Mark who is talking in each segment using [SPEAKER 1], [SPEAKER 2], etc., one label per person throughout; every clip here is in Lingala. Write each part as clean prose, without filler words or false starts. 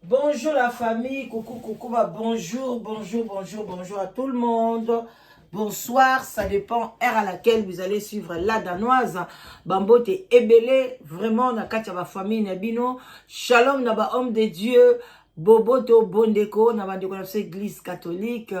[SPEAKER 1] Bonjour la famille, coucou, coucou, bah, bonjour, bonjour, bonjour, bonjour à tout le monde. Bonsoir, ça dépend heure à laquelle vous allez suivre La Danoise. Bambote ebele, vraiment, na kati ya ba famille na bino. Shalom na ba homme de Dieu, boboto bondeko, na bandeko na biso église catholique.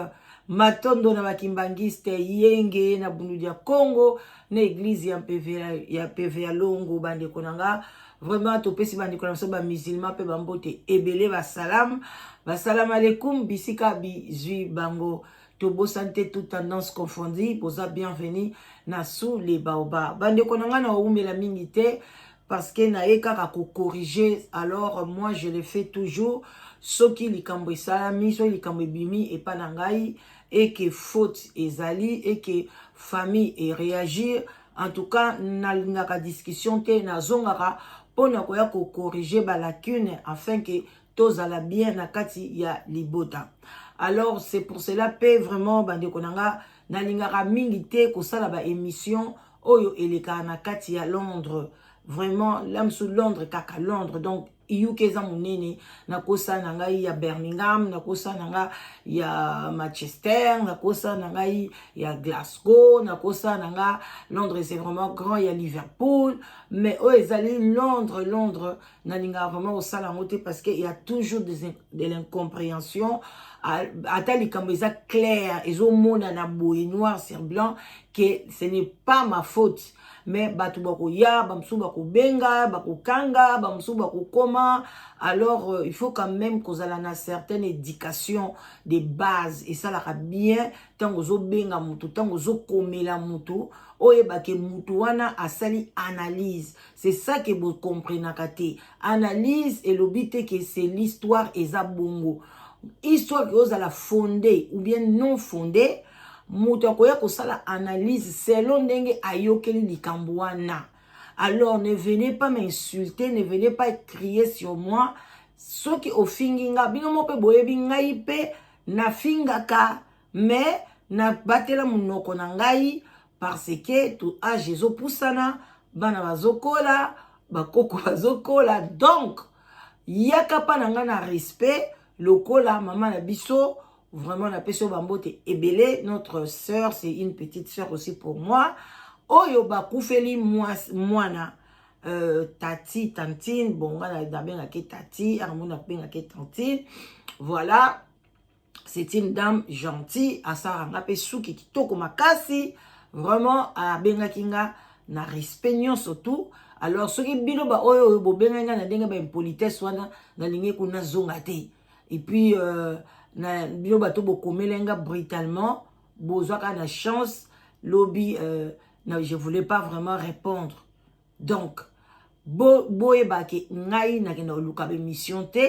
[SPEAKER 1] Matondo na bakimbangiste yenge na bundu ya Congo na église ya PV ya PV ya Longo bandeko na nga. Vraiment topesi bandeko na biso ba musulman pe bambote ebele ba salam. Ba salam alaikum bisika bizui bango. Tobosani te, toute tendance confondue, boza bienvenue na Sous les baobabs. Bandeko na nga, na oumela mingi te parce que naye kaka kocorriger. Alors moi, je le fais toujours: soki likambo esalami, soki likambo ebimi epa na ngai eke faute ezali, eke famille eréagir, en tout cas nalingaka discussion te, nazongaka mpona koya kocorriger balacune afin que tozala bien na kati ya libota. Alors c'est pour cela mpe vraiment, bandeko na nga, nalingaka mingi te kosala baémission oyo elekaka na kati ya Londres. Vraiment, la mosusu Londres, kaka Londres, donc UK eza monene. Nakosala na ngai ya Birmingham, nakosala na ngai ya Manchester, nakosala na ngai ya Glasgow, nakosala na ngai Londres, c'est vraiment grand, ya Liverpool. Mais oyo ezali Londres, Londres, nalingaka vraiment kosala yango te parce que il y a toujours de l'incompréhension. Ata likambo eza clair, ezomonana boye noir sur blanc que ce n'est pas ma faute, mais bato bakoya, bamosusu bakobenga, bakokanga, bamosusu bakokoma. Alors il faut quand même kozala na certaine éducation de base. Esalaka bien ntango ozobenga motu, ntango ozokomela motu, oyebake motu wana asali analyse. C'est ça que bokomprenaka te. Analyse elobi te que c'est l'histoire eza bongo. Histoire ke ozala fondé ou bien non fondé, moto akoya kosala analyse selon ndenge ayokeli likambo wana. Alors ne venez pas m'insulter, ne venez pas crier sur moi. Soki ofingi nga, bino mo mpe boyebi ngai mpe nafingaka, mais nabatela monoko na ngai parce que to âge ezopusana, bana bazokola, bakoko bazokola. Donc yaka mpa na ngai na respect lokola mama na biso. Vraiment, napesi oyo bambote ebele. Notre sœur, c'est une petite sœur aussi pour moi, oyo bakufeli mwana, tati, tantine. Bon, nga nabengaki tati, aramoni nabengaki tantine. Voilà, c'est une dame gentille, asalaka nga mpe suki kitoko makasi. Vraiment, abengaki nga na respect nyonso tout. Alors soki bino baoyo oyo bobengaki nga na ndenge baimpolitesse wana, nalingi kuna zonga te. Et puis na bino bato bokomela nga brutalement, bozwaka na chance lobi. Na je voulais pas vraiment répondre. Donc boyebake ngai nakenda koluka baémission te.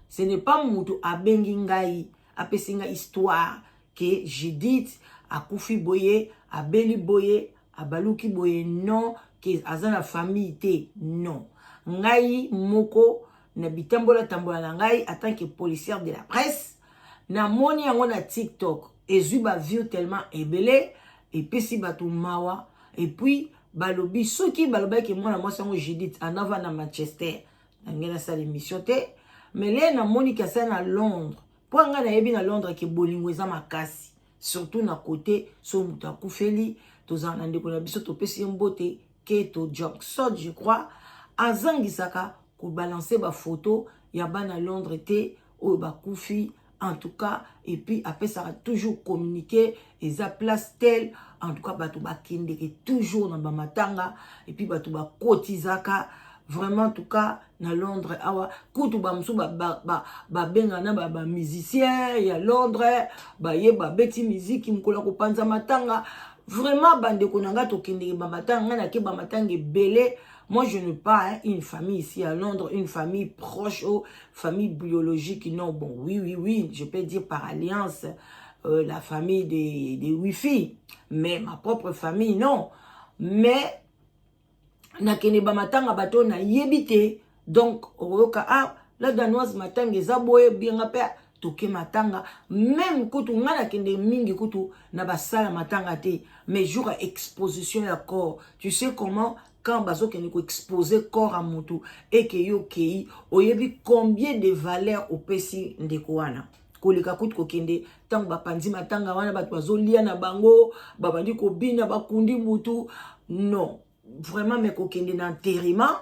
[SPEAKER 1] Ce n'est pas moto abengi ngai, apesi ngai histoire ke Judith akufi boye, abeli boye, abaluki boye, non, ke aza na famille te, non. Ngai moko na bitambola tambola na ngai en tant que policière de la presse, namoni yango na TikTok, ezwi baview tellement ebele, epesi bato mawa. Et puis balobi, soki balobaki mwana mwasi yango Judith anava na Manchester, nange nasala émission te. Mais le namoni ke asala na Londres, mpo ngai nayebi na Londres ke bolingo eza makasi, surtout na côté so moto akufeli. Tozala na ndeko na biso, topesi ye mbote, Keto Johnson, je crois, azangisaka kobalancer bafoto ya bana Londres te oyo bakufi, en tout cas. Et puis apesaka toujours communiqué, eza place tel. En tout cas bato bakendeke toujours na bamatanga et puis bato bakotizaka vraiment. En tout cas na Londres awa kutu bamosusu babengana na bamusicien ya Londres, baye babeti miziki mokolo ya kopanza matanga. Vraiment, bandeko na ngai, tokendeke bamatanga. Ngai nake bamatanga ebele. Moi, je n'ai pas, hein, une famille ici à Londres, une famille proche ou famille biologique, non. Bon, oui, je peux dire par alliance, la famille des Wi-Fi, mais ma propre famille, non. Mais nakende bamatanga bato nayebi te. Donc okoyoka: "Ah, La Danoise, matanga eza boye, bienga mpe toke matanga." Même kutu ngai nakende mingi kutu na basala matanga te, mais jour ya exposition ya corps, tu sais comment. Quand bazokende koexpose corps ya motu, eke yo okei, oyebi combien de valeur opesi ndeko wana, koleka kutu kokende ntango bapanzi matanga wana, bato bazolia na bango, babandi kobina, bakundi mutu. Non, vraiment. Mais kokende na enterrement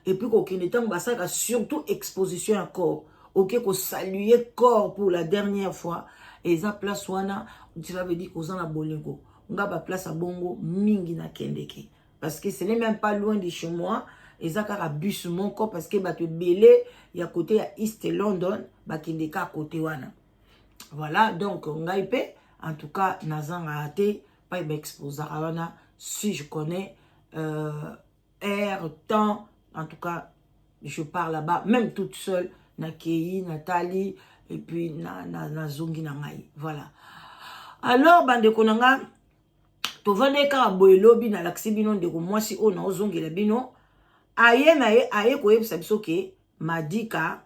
[SPEAKER 1] et puis kokende ntango basalaka surtout exposition ya corps, oke kosaluer corps pour la dernière fois, eza place wana, cela veut dire koza na bolingo. Nga baplace ya bongo mingi nakendeke, parce que ce n'est même pas loin de chez moi, eza kaka bus moko, parce que bato ebele ya côté ya East London bakende kaka côté wana. Voilà, donc ngai mpe en tout cas nazangaka te pai baexposaka wana. Si je connais air temps, en tout cas je pars là-bas, même toute seule, nakei, natali et puis nazongi na ngai. Voilà. Alors bandeko na nga, tovandaki kaka boye. Elobi nalakisi bino ndeko mwasi oyo naozongela bino, aye na ye, aye koyebisa biso ke Madika,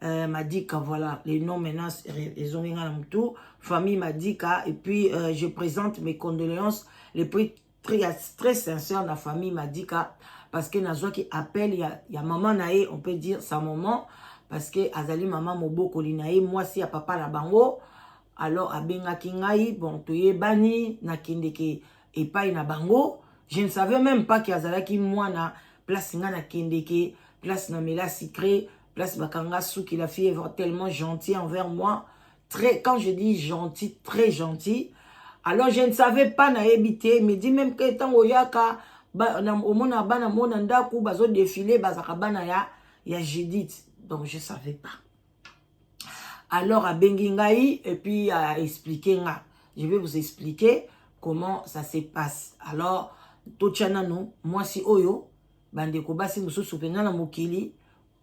[SPEAKER 1] Madika, voilà les noms maintenant ezongi nga na mutu, famille Madika. Et puis je présente mes condoléances les plus très, très sincères na famille Madika, parce que nazwaki appel ya mama na ye, on peut dire sa maman, parce que azali mama mobokoli na ye, mwasi ya papa na bango. Alors abengaki ngai, bon, toyebani, nakendeke epai na bango. Je ne savais même pas ke azalaki mwana place nga nakendeke, place na mela sucré, place bakanga suki. La fille est tellement gentille envers moi, très, quand je dis gentil, très gentil. Alors je ne savais pas, nayebi te, me dit même ke ntango oyaka, omona bana mona ndako bazodéfiler, bazalaka bana ya Judith. Donc je savais pas. Alors abengi ngai et puis a expliqué nga. Je vais vous expliquer comment ça se passe. Alors totya nanu mwasi oyo. Bandeko basi mosusu mpenza na mokili,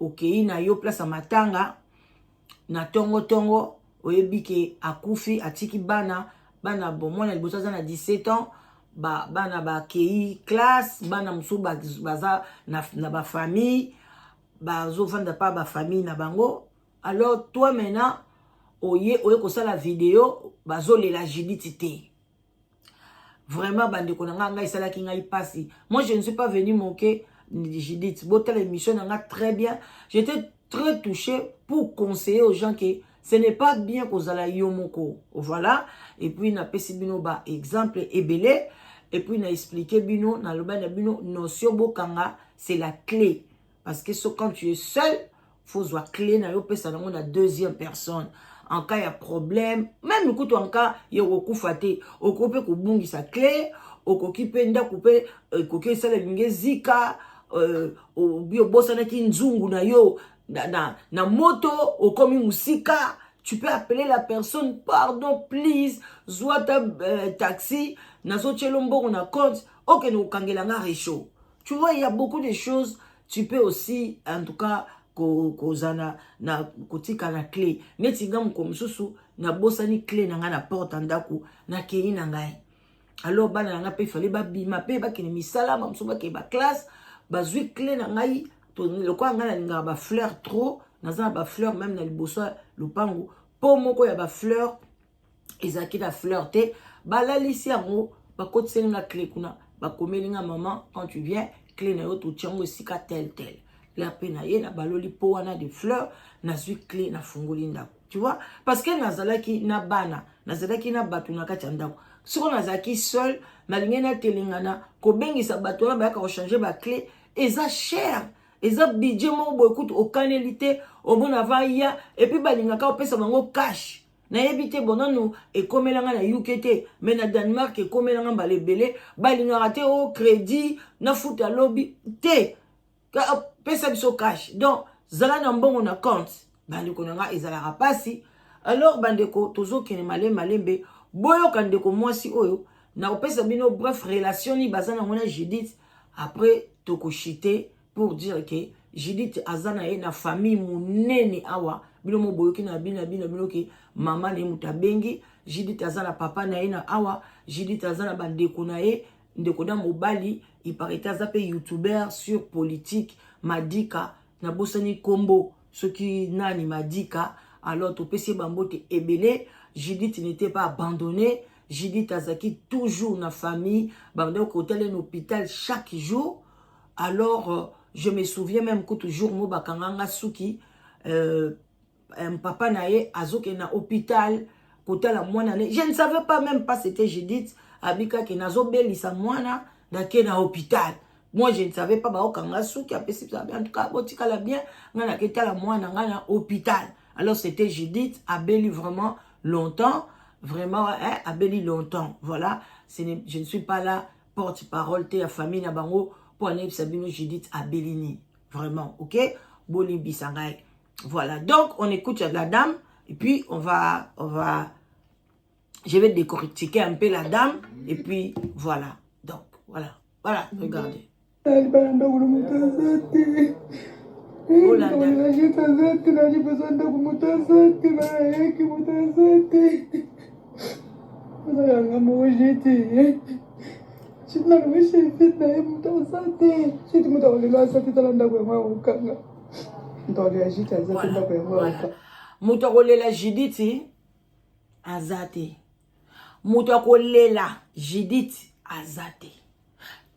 [SPEAKER 1] okei na yo place ya matanga na ntongo-ntongo, oyebi ke akufi, atiki bana. Bana, bon, mwana liboso aza na 17 ans, bana bakei classe, bana mosusu baza na bafamille, bazovanda pa bafamille na bango. Alors toi maintenant oye kosala video, bazolela Judith te. Vraiment, bandeko na ngai, ngai esalaki ngai mpasi. Moi, je ne suis pas venu moquer Judith. Botala émission na nga très bien. J'étais très touché pour conseiller aux gens que ce n'est pas bien kozala yo moko. Voilà. Et puis napesi bino ba exemple ebele et puis na expliquer bino, naloba na bino notion bokanga, c'est la clé, parce que so quand tu es seul, faut zwa clé na yo, pesa nango na deuxième personne en cas ya problème. Même kutu en cas ya kokufa te, okoki mpe kobungisa clé, okoki mpe ndako mpe ekoki esala elingi ezika, obi obosanaki nzungu na yo na moto, okomi mosika, tu peux appeler la personne: "Pardon, please, zwa ta taxi, nazotiela mbongo na compte, okende kokangela nga réchaud." Tu vois, il y a beaucoup de choses. Tu peux aussi en tout cas kozala na kotika na clé. Neti nga, moko mosusu nabosani clé na ngai na porte ya ndako, nakei na ngai. Alors bana na ngai mpe fale babima mpe bakende misala, bamosusu bakende baclasse, bazwi clé na ngai. Lokola ngai nalingaka bafleur trop, naza na bafleur même na liboso ya lopango, mpo moko ya bafleur ezalaki na fleur te, balalisi yango, bakotiseli nga clé kuna, bakomeli nga: "Mama, quand tu viens, clé na yo totia yango esika tel tel." La mpe na ye na baloli mpo wana de fleur, nazwi clé, nafungoli ndako. Tu vois, parce que nazalaki na bana, nazalaki na bato na kati ya ndako. Soko nazalaki seul, nalingi natelengana kobengisa bato wana bayaka kochanger baclé, eza cher, eza budget moko boye kutu okaneli te. Omona ava ya, et puis balingaka opesa bango cash. Nayebi te, bon, nanu ekomelanga na UK te, mais na Danemark ekomelanga mbala ebele. Balingaka te o crédit, nafuta lobi te, pesa biso cash. Donc zala na mbongo na compte. Bandeko na nga, ezalaka mpasi. Alors bandeko, tozokende malembe malembe. Boyoka ndeko mwasi oyo, nakopesa bino bref relation nini baza nango na Judith. Après tokochuter pour dire ke Judith aza na ye na famille monene awa. Bino mo boyoki na bino na bino bino ke mama na ye moto abengi Judith, aza na papa na ye na awa. Judith aza na bandeko na ye, ndeko na mobali iparete aza mpe youtuber sur politique, Madika, nabosani nkombo soki nani, Madika. Alors topesi ye bambote ebele. Judith n'était pas abandonné. Judith azalaki toujours na famille, bandaki kotala na hôpital chaque jour. Alors je me souviens même kutu jour mo bakanga nga suki, papa na ye azokende na hôpital kotala mwana ne. Je ne savais pas même pas c'était Judith. Abikaki nazobelisa mwana, nake na hôpital. Moi, je ne savais pas. Baokanga suki, apesi biso, en tout cas botikala bien, nga naketala mwana nga na hôpital. Alors c'était Judith, abeli vraiment longtemps, vraiment, hein, abeli longtemps. Voilà, je ne suis pas là porte-parole te ya famille na bango mpo anayebisa bino Judith abeli nini vraiment. Ok, bolimbisa ngai. Voilà, donc on écoute la dame et puis on va je vais décortiquer un peu la dame et puis voilà. Donc voilà, voilà, regardez.
[SPEAKER 2] Libala ndako na moto aza te.
[SPEAKER 1] Olanda.
[SPEAKER 2] Judith aza te na liboso ndako, moto aza te, bayaki moto aza te, ozalanga moko. Judith, Judith nalobi, Judith na ye moto aza te. Judith, moto akolela aza te. Tala ndako yango ya kokanga, moto akolela Judith aza te, ndako yango ya kokanga.
[SPEAKER 1] Moto akolela Judith aza te, moto akolela Judith aza te.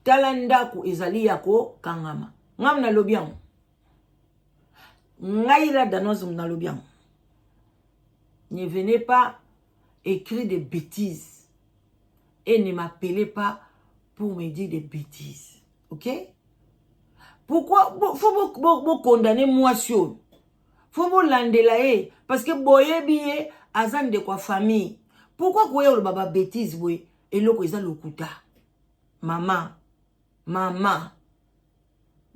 [SPEAKER 1] Tala ndako ezali ya kokangama. Ngai nalobi yango, ngai la Danoise nalobi yango. Ne venez pas écrire des bêtises et ne m'appelez pas pour me dire des bêtises, ok? Pourquoi faut bocondamner mwasi oyo? Faut bolandela ye parce que boyebi ye aza ndeko ya famille. Pourquoi koya oloba babêtises boye? Eloko eza lokuta. Mama, mama,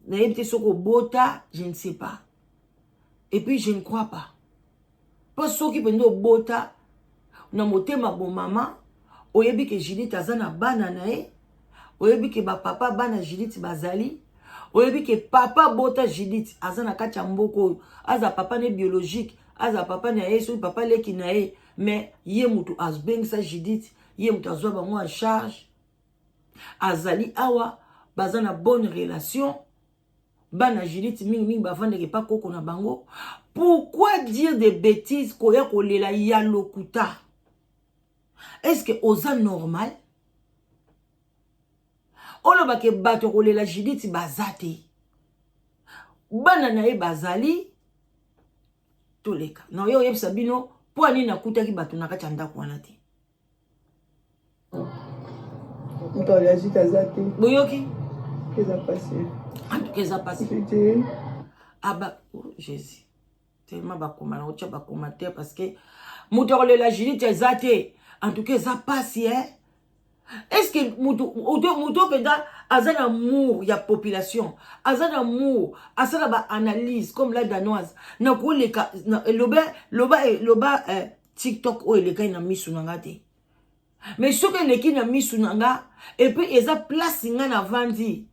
[SPEAKER 1] nayebi te soki obota, je ne sais pas, et puis je ne crois pas, mpo soki mpenza obota na motema bomama, oyebi ke Judith aza na bana na ye, oyebi ke bapapa bana Judith bazali, oyebi ke papa bota Judith aza na kati ya mboka oyo, aza papa ne biologique, aza papa na ye, soki papa leki na ye, mais ye moto azobengisa Judith, ye moto azwa bango en charge, azali awa, baza na bonne relation. Bana Judith mingimingi bavandaka epa koko na bango. Pourquoi dire des bêtises, koya kolela ya lokuta? Est ce que oza normal? Olobake bato kolela Judith baza te, bana na ye bazali. Toleka na oyo oyebisa bino mpo anini nakutaki bato na kati ya ndako wana te.
[SPEAKER 2] Moto akolela Judith aza te.
[SPEAKER 1] Boyoki?
[SPEAKER 2] Eza pasi.
[SPEAKER 1] En tout cas eza pasi.
[SPEAKER 2] Te.
[SPEAKER 1] Aba, oh, Jésus, tellement bakoma na otya bacommentaire parce que moto akolela Judith eza te. En tout cas eza pasi, eh? Est ce que moto moto mpenza aza na amour ya population, aza na amour, asala baanalyse comme la Danoise na koleka loba loba loba, TikTok oyo elekaki na misu na nga te, mais soki eleki na misu na nga et puis eza place nga navandi,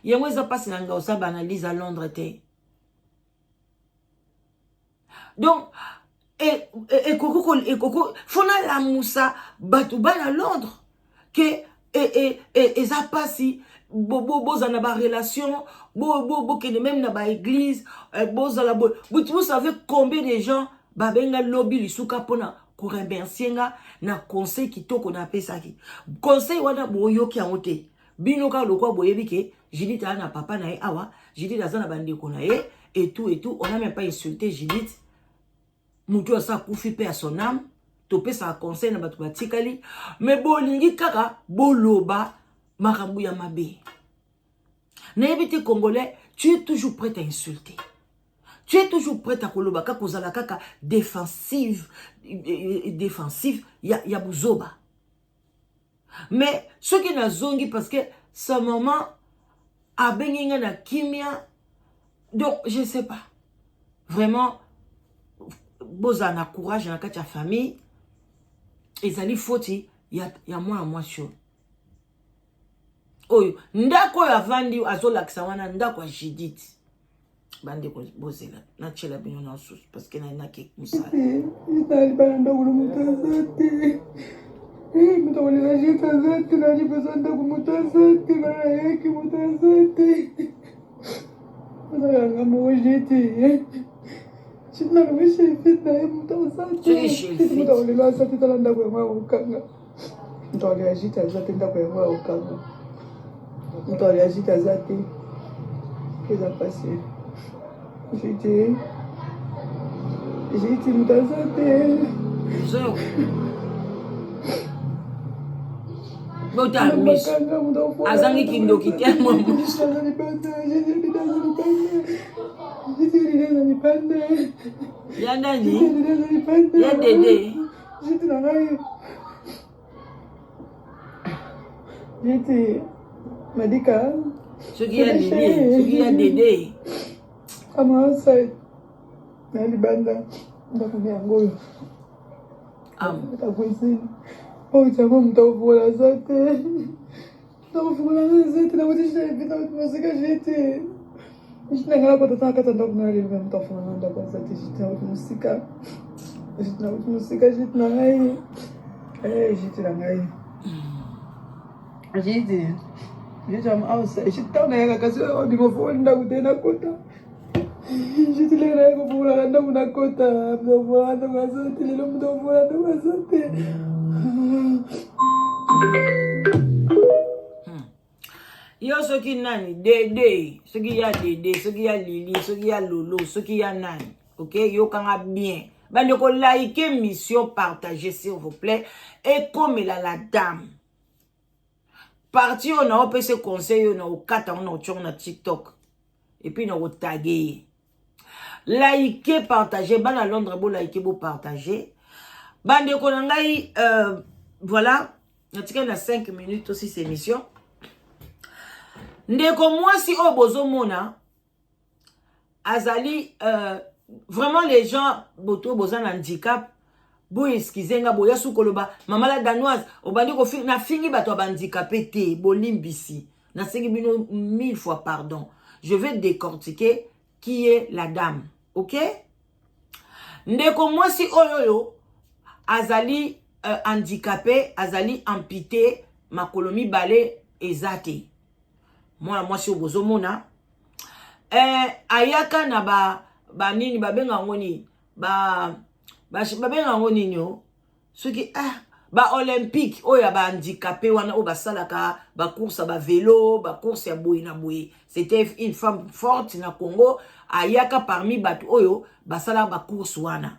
[SPEAKER 1] yango eza mpasi na nga osala baanalyse à Londres te. Donc ekoki faut nalamusa bato bana Londres ke eza mpasi. Bozala na barelation, bokende même na baéglise, bozala. Vous savez combien de gens babenga lobi lisuka mpona koremercier nga na conseil kitoko napesaki? Conseil wana boyoki yango te. Bino kaka lokwa boyebi ke Judith aza na papa na ye awa, Judith aza na bandeko na ye et tout et tout. On a même pas insulté Judith. Motu asa akufi mpe ya son âme, topesaka conseil na bato batikali, mais bolingi kaka boloba makambo ya mabe. Nayebi te, Congolais, tu es toujours prêt à insulter, tu es toujours prêt à koloba kaka, kozala kaka défensive, défensive ya buzoba. Mais soki nazongi, parce que sa maman abengi nga na kimia, donc je sais pas vraiment. Bozala na courage na kati ya famille. Ezali foti ya mwana mwasi oyo. Oyo ndako oyo avandi azolakisa wana, ndako ya Judith. Bandeko, bozela natiela bino na susu parce que nayinaki mosala.
[SPEAKER 2] Ezali bana ndako na moto aza te, moto akolela Judith aza te na liboso ndako, moto aza te, bana nayaki moto aza te, ozalanga moko. Judith, Judith nalobi, Judith na ye moto aza te, moto akolela aza te. Tala ndako yango ya kokanga, moto akolela Judith aza te, ndako yango ya kokanga, moto akolela Judith aza te. Eza pasi. Jiti. Jiti moto aza te.
[SPEAKER 1] Bota miso. Azangi kindoki te mwa miso. Ya nani? Ya Dede.
[SPEAKER 2] Jiti na ngai. Jiti. Madika.
[SPEAKER 1] Soki ya Dede, soki ya Dede.
[SPEAKER 2] I'm outside. Na libanda. Ndako na yango oyo. Na cuisine. Oyo yango moto akofungola aza te. Moto akofungola aza te. Nakuti sheri na mosika jiti. Jiti na ngai nakota ta na kati ya ndako na lelo moto afungola na ndako aza te. Jiti nakuti mosika. Jiti nakuti mosika jiti na ngai. Eh jiti na ngai. Jiti. Jiti am outside. Jiti ntango nayaka kasi obima ofungoli ndako te nakota. Jiti lelo nayaka kofungolaka ndako nakota. Moto afungola ndako aza te lelo moto afungola ndako aza te.
[SPEAKER 1] Yo soki nani dede soki ya dede soki ya lili soki ya lolo soki ya nani ok yokanga bien bandeko like mission partage s'il vous plaît ekomela la dame parti oyo naopesa conseil oyo naokata yango naotiongo na tiktok epuis nakotage ye like partage bana londres bolike bopartage bandeko na ngai voilà natikali na 5 minutes tosisa émission ndeko mwasi oyo bozomona azali vraiment les gens boto boza na handicap boexcuse nga boya su koloba mama la danoise obandi kofinga nafingi bato ya bahandicapé te bolimbisi nasengi bino mille fois pardon. Je vais décortiquer qui est la dame, ok? Ndeko mwasi oyo oyo azali handicapé, azali amputé makolo mibale eza te. Mwana mwasi oyo bozomona ayaka na ba banini babenga yango nini ba babenga yango nini o soki ba olympique oyo ya bahandicapé wana oyo basalaka bacourse ya bavelo, bacourse ya boye na boye. C'était une femme forte na Congo, ayaka parmi bato oyo basalaka bacourse wana.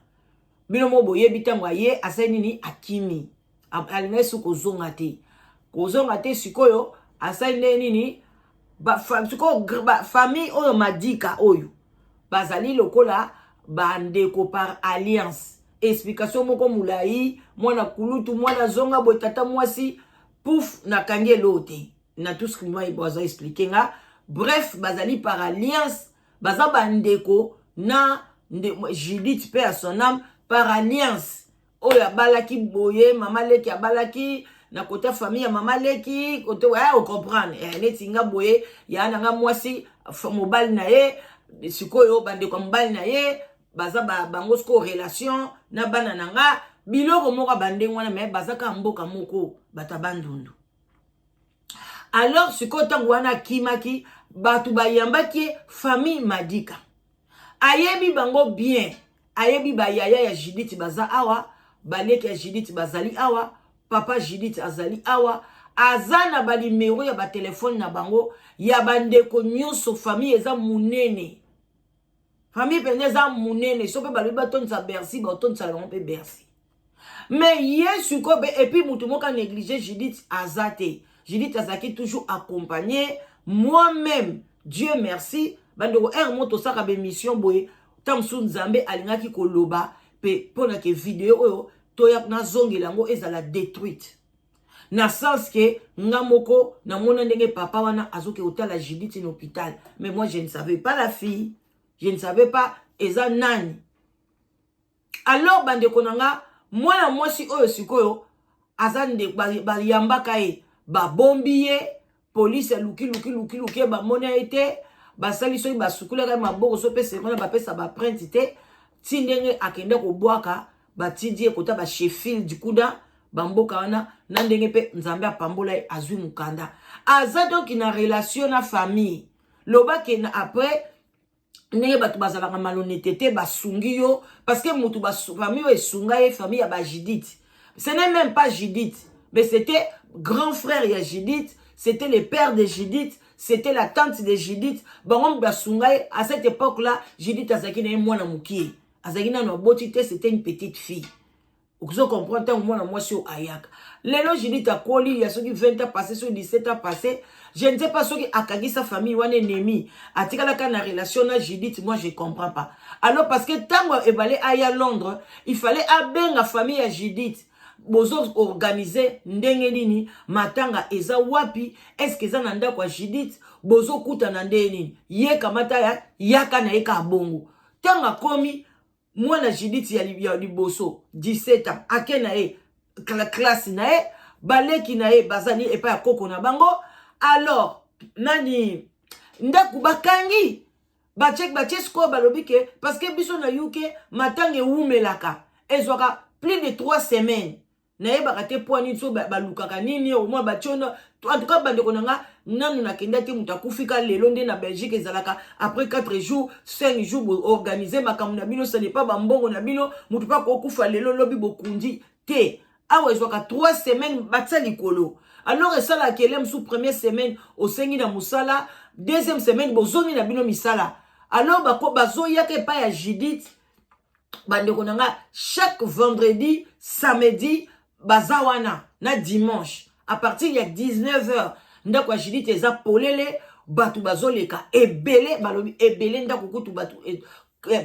[SPEAKER 1] Bino mo boyebi ntango aye asali nini, akimi, alingaki su kozonga te, kozonga te. Sikoyo asali nde nini? Sikoyo famille oyo Madika oyo bazali lokola bandeko par alliance. Explication moko molai, mwana kulutu, mwana zonga boye, tata mwasi pouf, nakangi eloo te na tout ce que moi baza expliquer nga. Bref, bazali par alliance, baza bandeko na Judith, mpe ya son âme, par alliance oyo abalaki boye mama leki, abalaki na kota famille ya mama leki kote aya ocomprendre neti nga boye ya na nga mwasi mobali na ye. Sikoyo bandeko ya mobali na ye baza bango sikoyo relation na bana na nga, biloko moko ya bandenge wana, me baza kaka mboka moko, bato ya Bandundu. Alors sikoyo ntango wana akimaki, bato bayambaki ye, famille Madika ayebi bango bien, ayebi bayaya ya Judith baza awa, baleki ya Judith bazali awa, papa Judith azali awa, aza na banimero ya batelefone na bango ya bandeko nyonso. Famille eza monene, famille mpenza eza monene. So mpe balobi batondisa Bercy, batondisa bango mpe Bercy. Mais ye sikoyo mpe et puis motu moko anéglige Judith aza te. Judith azalaki toujours accompagné. Moi-même, Dieu merci, bandeko, heure mo tosaka bémission boye, ntango mosusu Nzambe alingaki koloba mpe mpona ke video oyo toya nazongela yango ezala détruite, na sens ke nga moko namona ndenge papa wana azoki kotala Judith na hôpital. Mais moi, je ne savais pas la fille, je ne savais pas eza nani. Alors bandeko na nga, mwana mwasi oyo sikoyo aza nde bayambaka ye, babombi ye, polise aluki luki luki luki, bamoni ye te. Basali soki basukulaka ye maboko so mpe semana bapesa baprinte te, ti ndenge akende kobwaka, batindi ye kota baSheffield kuna, bamboka wana, na ndenge mpe Nzambe apambola ye, azwi mokanda, aza donc na relation na famille. Lobake na après ndenge bato bazalaka malhonnête te, basungi yo parce que motu famille oyo esunga ye, famille ya baJudith, ce n'est même pas Judith, mais c'était grand frère ya Judith, c'était le père de Judith. C'était la tante de Judith. Bango basunga ye. À cette époque là, Judith azalaki na ye mwana mokie, azalaki nano aboti te, c'était une petite fille. Okozo comprendre, ntango mwana mwasi oyo ayaka lelo, Judith akoli ya soki 20 ans passé, soki 17 ans passé, je ne sais pas soki akangisa famille wana ennemi, atikalaka na relation na Judith. Moi, je comprends pas. Alors, parce que ntango ebale aya Londres, il fallait abenga famille ya Judith: bozo organiser ndenge nini? Matanga eza wapi? Est-ce eza na ndako ya Judith? Bozokutana ndenge nini? Ye kamata ya yaka na ye ka bongo. Ntango akomi, mwana Judith ya liboso, 17 ans, ake na ye classe na ye, baleki na ye bazali epai ya koko na bango. Alors nani, ndako bakangi, batie sikoyo, balobi ke parce que biso na UK matanga ewumelaka, ezwaka plus de 3 semaines. Nayebaka te mpo nini, so balukaka nini omwa batie. En tout cas, bandeko na nga, nanu nakenda te. Moto akufika lelo nde na Belgique ezalaka après 4 jours, 5 jours, boorganiser makambo na bino. Ça dépend bambongo na bino. Moto mpe akokufa lelo, lobi bokundi te. Awa ezwaka 3 semaines, batia likolo. Alors esalaka ele mosusu, première semaine osengi na mosala, deuxième semaine bozongi na bino misala. Alors bazoyaka epai ya Judith, bandeko na nga, chaque vendredi, samedi baza wana, na dimanche à partir ya 19 heures. Ndako ya Judith eza polele, bato bazoleka ebele, balobi ebele, ndako kutu bato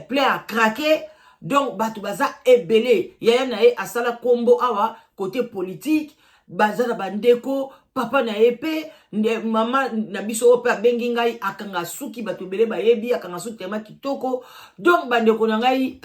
[SPEAKER 1] plein à craquer. Donc bato baza ebele. Yaya na ye asala nkombo awa côté politique, baza na bandeko, papa na ye mpe, mama na biso oyo mpe abengi ngai, akanga suki, bato ebele bayebi, akanga suki tema kitoko. Donc bandeko na ngai,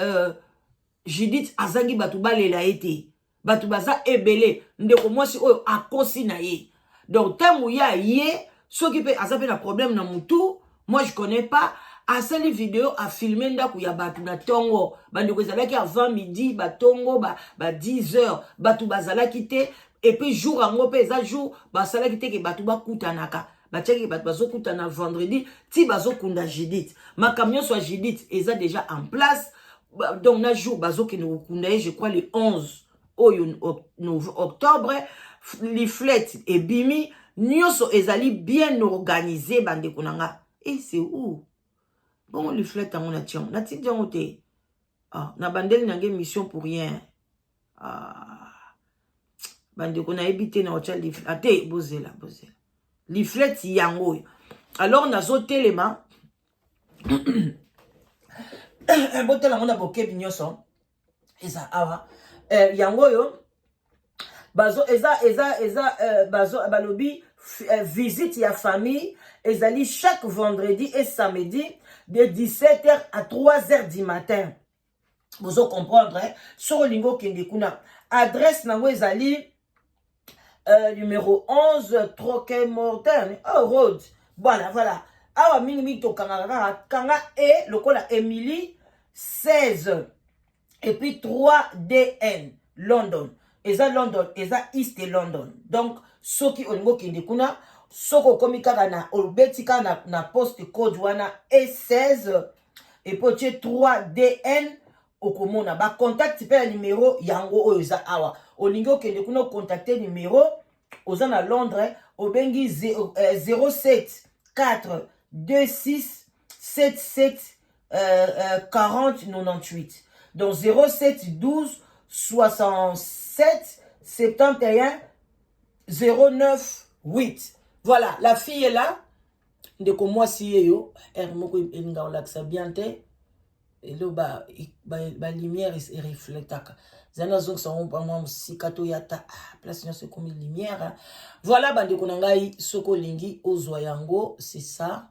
[SPEAKER 1] Judith azangi bato balela ye te, bato baza ebele. Ndeko mwasi oyo akosi na ye. Donc ntango ya ye, soki mpe aza mpe na problème na mutu, moi je connais pas. Asali video, afilmer ndako ya bato na ntongo. Bandeko, ezalaki avant midi, batongo ba 10 heures, bato bazalaki te. Et puis jour yango mpe eza jour basalaki te ke bato bakutanaka, batiaki bato bazokutana vendredi ti bazokunda Judith. Makambo nyonso ya Judith eza déjà en place. Donc na jour bazokende kokunda ye, je crois le 11 oyo octobre, leaflet ebimi, nyonso ezali bien organisé. Bandeko na nga, e c'est où bongo leaflet yango? Natia yango, natindi yango te. Ah, na bandeli nange mission pour rien. Ah, bandeko, nayebi te na otya leaflet ate. Bozela, bozela, leaflet yango oyo. Alors nazotelema, botala yango na bokebi nyonso, eza awa. Yango oyo bazo eza bazo balobi visite ya famille ezali chaque vendredi et samedi de 17h à 3h du matin. Bozo comprendre, eh? Soki olingi okende kuna, adresse nango ezali numéro 11 Throckmorton, oh, Road. Voilà. Awa mingimingi tokangaka kaka kanga e lokola Emily, 16 et puis 3 DN, London. Eza London, eza East London. Donc soki olingi okende kuna, soki okomi kaka na obeti kaka na post code wana E16 et puis otie 3 DN, okomona bacontact mpe ya numero yango oyo eza awa. Olingi okende kuna, ocontacter numero, oza na Londres, obengi 07 4 26 77 40 98. Donc 07 12 67 71 09 8. Voilà, la fille est là. Ndeko mwasi ye yo r moko elinga kolakisa bien te, elo balumière erefletaka. Eza nazongisa ngo mwa mosika, toya ta, ah, place nyonso ekomi lumière. Voilà, bandeko na ngai, soki olingi ozwa yango, c'est ça.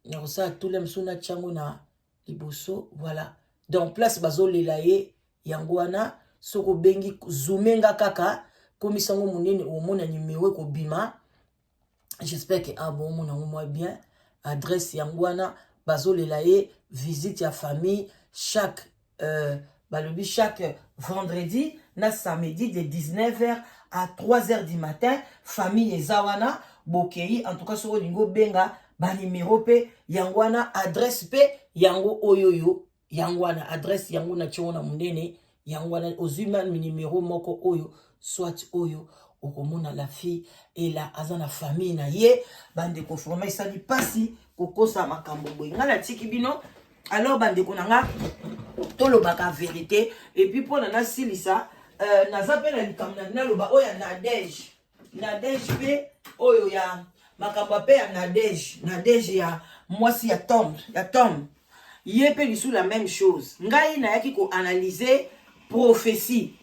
[SPEAKER 1] Nakosala tule mosusu, natia yango na liboso. Voilà, donc place bazolela ye yango wana. Soki obengi, zoomenga kaka, komisa yango monene, omona numero ekobima. J'espère que ah, bon, omona yango mwa bien. Adresse yango wana, bazolela ye, visite ya famille chaque balobi chaque vendredi na samedi de 19h à 3h du matin. Famille eza wana, bokei. En tout cas, soki olingi obenga, banimero mpe yango wana, adresse mpe yango oyo oyo yango wana, adresse yango na tiongo na monene yango wana. Ozwi ma nimero moko oyo, soit oyo Okomona la fille ela aza na famille na ye. Bandeko, vraiment esali mpasi kokosa makambo boye. Ngai natiki bino. Alors bandeko na nga, tolobaka vérité. Et puis mpona nasilisa, naza mpe na likambo na naloba oyo ya Nadege. Nadege mpe oyo ya makambo mpe ya Nadege, Nadege ya mwasi ya Tom, ya Tom, ye mpe lisusu la même chose. Ngai nayaki koanalyse prophétie.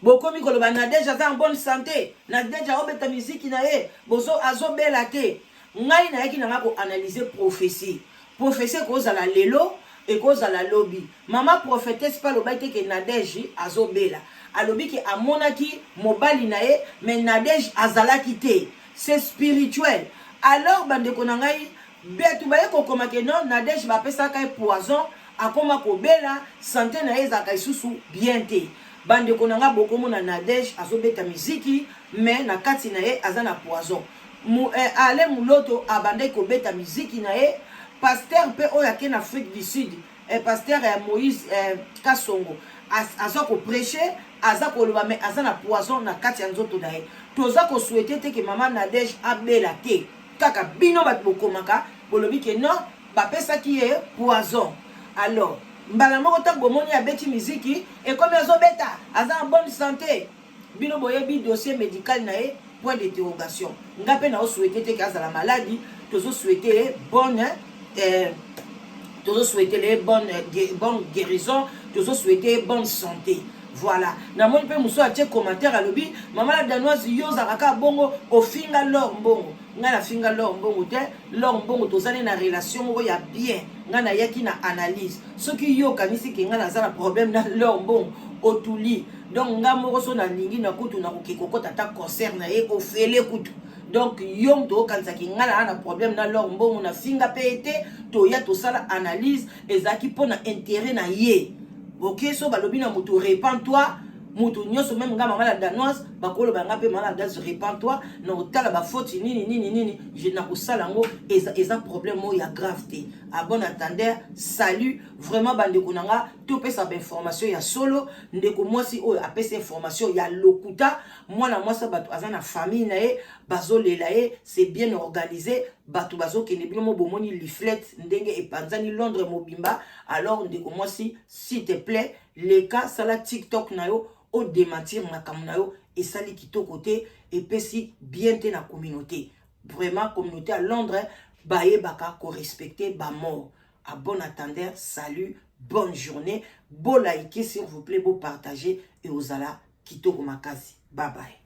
[SPEAKER 1] Bokomi koloba Nadege aza en bonne santé, Nadege aobeta miziki na ye, bozo azobela te. Ngai nayaki nanga koanalyse prophétie. Prophétie ekozala lelo, ekozala lobi. Mama prophétesse mpe alobaki te ke Nadege azobela. Alobi ke amonaki mobali na ye, mais Nadege azalaki te. C'est spirituel. Alors bandeko na ngai, bato baye kokoma ke non, Nadege bapesaka ye poison, akoma kobela, santé na ye ezalaka lisusu bien te. Bandeko na nga, bokomona Nadege azobeta miziki, mais na kati na ye aza na poison. Ale Muloto abandaki kobeta miziki na ye. Pasteur mpe oyo ake na Afrique du Sud, pasteur Moïse Kasongo, aza koprêche, aza koloba, mais aza na poison na kati ya nzoto na ye. Toza kosouhaiter te ke mama Nadege abela te. Kaka bino bato bokomaka, bolobi ke non, bapesaki ye poison. Alors mbala moko ntango bomoni abeti miziki, ekomi azobeta, aza en bonne santé. Bino boyebi dossier médical na ye? Point d'interrogation. Nga mpe naosouhaiter te ke azala maladi. Tozosouhaiter ye bonne tozosouhaiter ye bonne guérison, tozosouhaiter ye bonne santé. Voilà. Namoni mpe mosusu atie commentaire, alobi: "Mama la Danoise, yo ozalaka kaka bongo, ofinga Lor Mbongo." Ngai nafinga Lor Mbongo te. Lor Mbongo tozali na relation moko ya bien. Ngai nayaki na analyse. Soki yo okanisi ke ngai naza na problème na Lor Mbongo, otuli. Donc ngai moko so nalingi na kutu nakoki kokɔta ata concert na ye ofele kutu. Donc yo moto okanisaki ngai naa na problème na Lor Mbongo, nafinga mpe ye te. Toya tosala analyse, ezalaki mpo na intérêt na ye. Ok, so balobi na moto "Repens toi", moto nyonso, même nga mama la Danoise, bakoloba nga mpe "Mama la Danoise, repens toi", na kotala bafaute nini nini nini na kosala yango. Eza problème oyo ya grave te. À bon entendeur, salut. Vraiment bandeko na nga, topesa bainformation ya solo. Ndeko mwasi oyo apesa information ya lokuta. Mwana mwasi, bato aza na famille na ye, bazolela ye. C'est bien organisé, bato bazokende. Bino mo bomoni leaflet ndenge epanzani Londres mobimba. Alors ndeko mwasi, s'il te plaît, leka, sala TikTok na yo, odémentir makambo na yo. Esali kitoko te, epesi bien te na communauté. Vraiment, communauté à Londres bayebaka korespecter bamort. À bon entendeur, salut, bonne journée. Boliker s'il vous plaît, bopartager et ozala kitoko makasi. Bye bye.